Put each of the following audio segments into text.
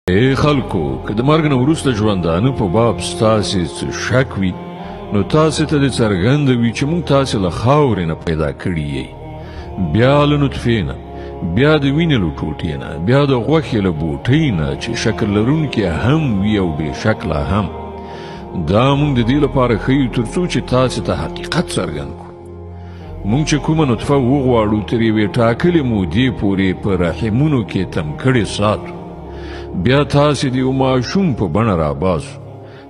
اے خلکو، که د مرګ نه وروسته ژوندانه په باب ستاسې څه شک وي، نو تاسې ته دې څرګنده وي چې موږ تاسې له خاورې نه پیدا کړي یئ، بیا له نطفې نه، بیا د وینې له ټوټې نه، بیا د غوښې له بوټۍ نه چې شکل لرونکې هم وي او بې شکله هم. دا موږ د دې لپاره ښیو تر څو چې تاسې ته حقیقت څرګند کړو. موږ چې کومه نطفه وغواړو تر یوې ټاکلې مودې پورې په رحمونو کې تم کړې ساتو، بیا تاسې د یو ماشوم په بڼه راباسو،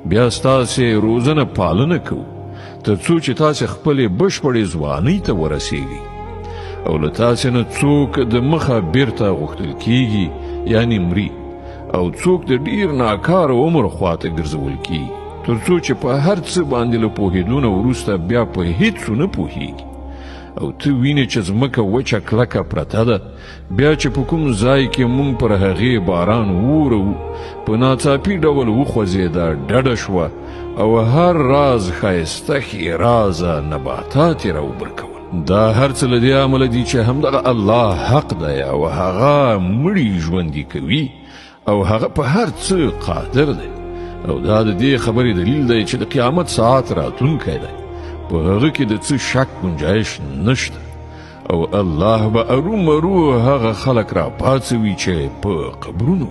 بیا ستاسې روزنه پالنه کوو تر څو چې تاسې خپلې بشپړې ځوانۍ ته ورسیږئ. او له تاسې نه څوک د مخه بیرته غوښتل کیږي، یعنی مري، او څوک د ډیر ناکاره عمر خواته ګرځول کیږي، تر څو چې په هر څه باندې له پوهېدو نه وروسته بیا په هیڅ نه پوهیږي. او ته وینې چې ځمکه وچه کلکه پرته ده، بیا چې په کوم ځای کې مونږ پر هغې باران وورو، په ناڅاپي ډول وخوځېده، ډډه شوه او هر راز ښایسته ښېرازه نباتات یې راوبرکول. دا هر څه له دې امله دي چې همدغه الله حق دی او هغه مړي ژوندي کوي او هغه په هر څه قادر دی. او دا د دې خبرې دلیل دی چې د قیامت ساعت راتلونکی دی، په هغه کې د څه شک گنجایش نشته. او الله به ارومرو هغه خلک را پاڅوي چې په قبرونو